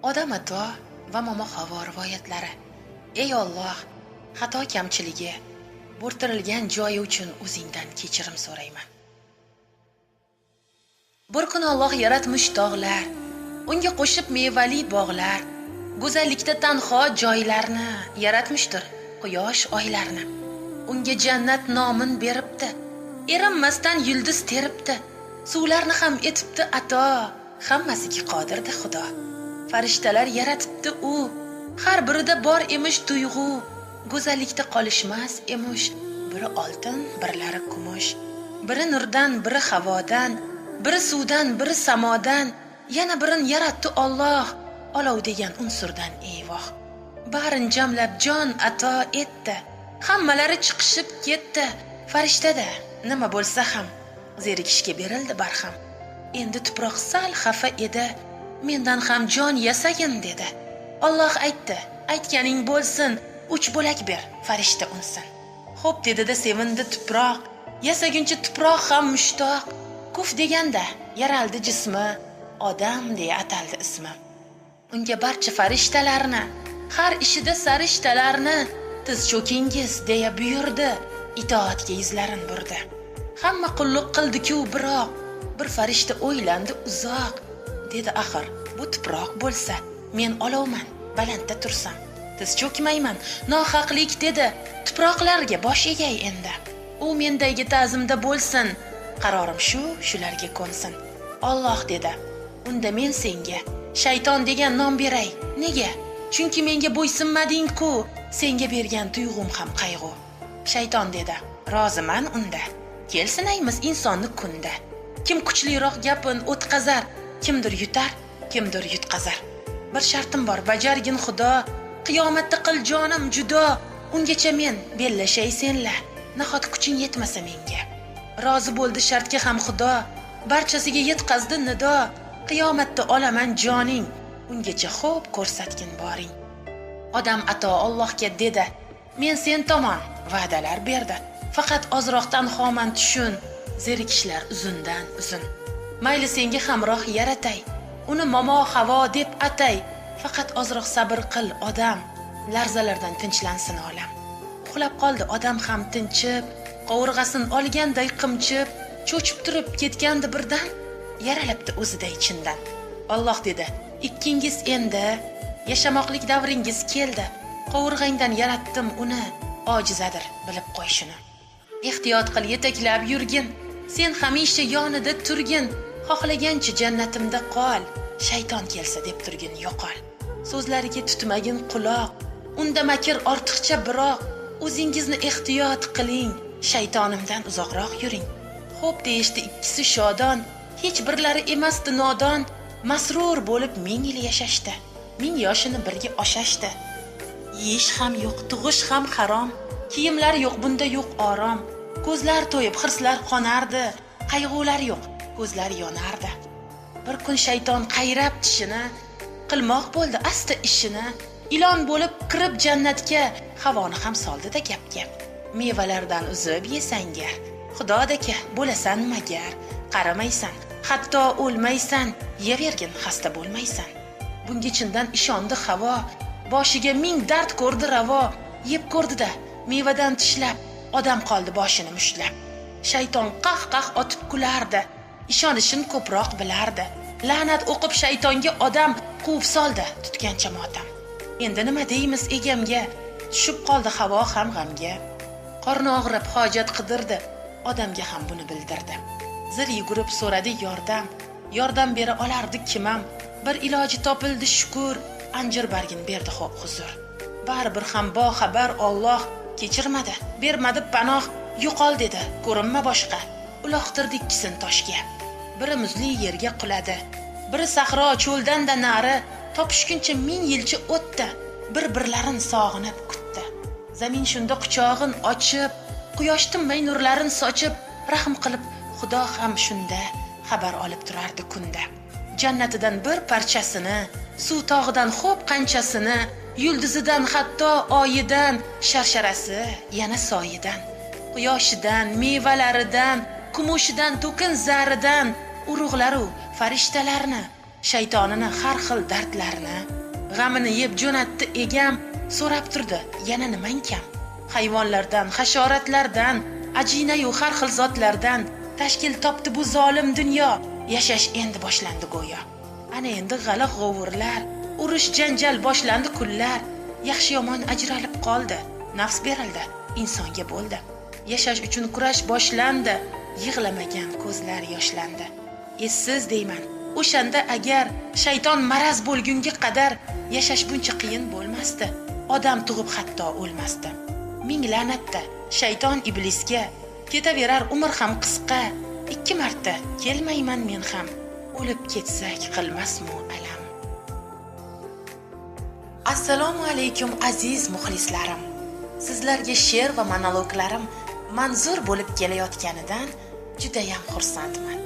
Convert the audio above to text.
Odam ato va Momo Havo rivoyatlari. Ey Alloh, xato kamchiligi, bo'rttirilgan joyi uchun o'zingdan kechirim so'rayman. Bir kun Alloh yaratmish tog'lar, unga qo'shib mevali bog'lar, go'zallikda tanho joylarni yaratmishdir quyosh oylarni. Unga jannat nomin beribdi, erinmasdan yulduz teribdi, suvlarni ham etibdi ato, hammasiga qodirdi Xudo. Farishtalar yaratibdi u, har birida bor emish tuyg'u, go'zallikda qolishmas emish, biri oltin, birlari kumush, biri nurdan, biri havodan, biri suvdan, biri samodan, yana birini yaratdi Alloh, olov degan unsurdan eyvoh. Barin jamlab jon ato etdi, hammalari chiqishib ketdi. Farishtada nima bo'lsa ham zerikishga berildi barham. Endi tuproq sal xafa edi, mendan ham jon yasagin dedi. Alloh aytdi, aytganing bo'lsin, 3 bo'lak ber, farishta unsin. Xo'p dedi-da sevindi tuproq, yasaguncha tuproq ham mushtoq. Kuf deganda yaraldi jismi, odam deya ataldi ismi. Unga barcha farishtalarni, har ishida sarishtalarni tiz cho'kingiz deya buyurdi, itoatga yuzlarin burdi. Hamma qulluq qildi-ku biroq, bir farishta o'ylandi uzoq. Dedi axir, bu tuproq bo'lsa, men olovman, balandda tursam, tiz cho'kmayman, nohaqlik dedi, tuproqlarga bosh egay endi. U mendagi ta'zimda bo'lsin, qarorim shu, shularga ko'nsin. Alloh dedi, unda men senga shayton degan nom beray. Nega? Chunki menga bo'ysunmading-ku, senga bergan tuyg'um ham qayg'u. Shayton dedi, roziman unda. Kel sinaymiz insonni kunda. Kim kuchliroq gapin o'tqazar, kimdir yutar, kimdir yutqazar. Bir shartim bor, bajargin Xudo, qiyomatda qil jonim judo. Ungacha men bellashay senla, nahot kuching yetmasa menga. Rozi bo'ldi shartga ham Xudo, barchasiga yetqazdi nido. Qiyomatda olaman joning, ungacha xo'p ko'rsatgin boring. Odam ato Allohga dedi, men sen tomon va'dalar berdi. Faqat ozroq tanhoman tushun, zerikishlar uzundan uzun. Mayli senga hamroh yaratay, uni Momo Havo deb atay. Faqat ozroq sabr qil odam, larzalardan tinchlansin olam. Uxlab qoldi odam ham tinchib, qovurg'asin olganday qimchib, cho'chib turib ketgandi birdan, yaralibdi o'ziday chindan. Alloh dedi, ikkingiz endi yashamoqlik davringiz keldi. Qovurg'angdan yaratdim uni, ojizadir bilib qo'y shuni. Ehtiyot qil, yetaklab yurgin, sen hamisha yonida turgin. Xohlagancha jannatimda qol, shayton kelsa deb turgin yo'qol. So'zlariga tutmagin quloq, unda makr ortiqcha biroq. O'zingizni ehtiyot qiling, shaytonimdan uzoqroq yuring. Xo'p deyishdi ikkisi shodon, hech birlari emasdi nodon. Masrur bo'lib 1000 yil yashashdi, 1000 yoshini birga oshashdi. Yeyish ham yo'q, tug'ish ham harom, kiyimlar yo'q, bunda yo'q orom. Ko'zlar to'yib, hirslar qonardi, qayg'ular yo'q, ko'zlar yonardi. Bir kun shayton qayrab tishini qilmoq bo'ldi asta ishini. Ilon bo'lib kirib jannatga, havoni ham soldi-da gapga. Mevalardan uzib yesanga, Xudodaka bo'lasan magar, qaramaysan, hatto o'lmaysan, yevergin xasta bo'lmaysan. Bunga chindan ishondi Havo, boshiga 1000 dard ko'rdi ravo. Yeb ko'rdi-da, mevadan tishlab, odam qoldi boshini mushtlab. Shayton qah-qah otib kulardi, ishonishin ko'proq bilardi. La'nat o'qib shaytonga odam quvib soldi tutgancha motam. Endi nima deymiz egamga, tushib qoldi Havo ham g'amga. Qorni og'rib hojat qidirdi, odamga ham buni bildirdi. Zir yugurib so'radi yordam, yordam bera olardi kimam. Bir iloji topildi shukur, anjir bargin berdi xo'p huzur. Baribir ham boxabar Alloh kechirmadi, bermadi panoh. Yo'qol dedi, ko'rinma boshqa. Uloqtirdi ikkisin toshga. Biri muzli yerga quladi, biri sahro cho'ldan da nari. Topishguncha 1000 yilcha o'tdi, bir-birlarin sog'inib kutdi. Zamin shunda quchog'in ochib, quyosh tinmay nurlarin sochib, rahm qilib Xudo ham shunda xabar olib turardi kunda. Jannatidan bir parchasini, suv tog'idan xo'p qanchasini, yulduzidan hatto oyidan, sharsharasi yana soyidan, quyoshidan, mevalaridan, kumushidan, to'kin zaridan, urug'laru farishtalarni Shaytonini har xil dardlarni, g'amini yeb jo'natdi egam, so'rab turdi, yana nimang kam? Hayvonlardan, hasharotlardan, ajinayu har xil zotlardan tashkil topdi bu zolim dunyo, yashash endi boshlandi go'yo. Ana endi g'ala g'ovurlar, urush janjal boshlandi kunlar, yaxshi yomon ajralib qoldi, nafs berildi, insonga bo'ldi. Yashash uchun kurash boshlandi, yig'lamagan ko'zlar yoshlandi. Essiz deyman, o'shanda agar shayton maraz bo'lgunga qadar yashash buncha qiyin bo'lmasdi, odam tug'ib hatto o'lmasdi. Ming la'natda shayton iblisga, ketaverar umr ham qisqa, 2 marta kelmayman men ham, o'lib ketsak qilmasmu alam. Assalomu alaykum aziz muxlislarim. Sizlarga she'r va monologlarim manzur bo'lib kelayotganidan juda ham xursandman.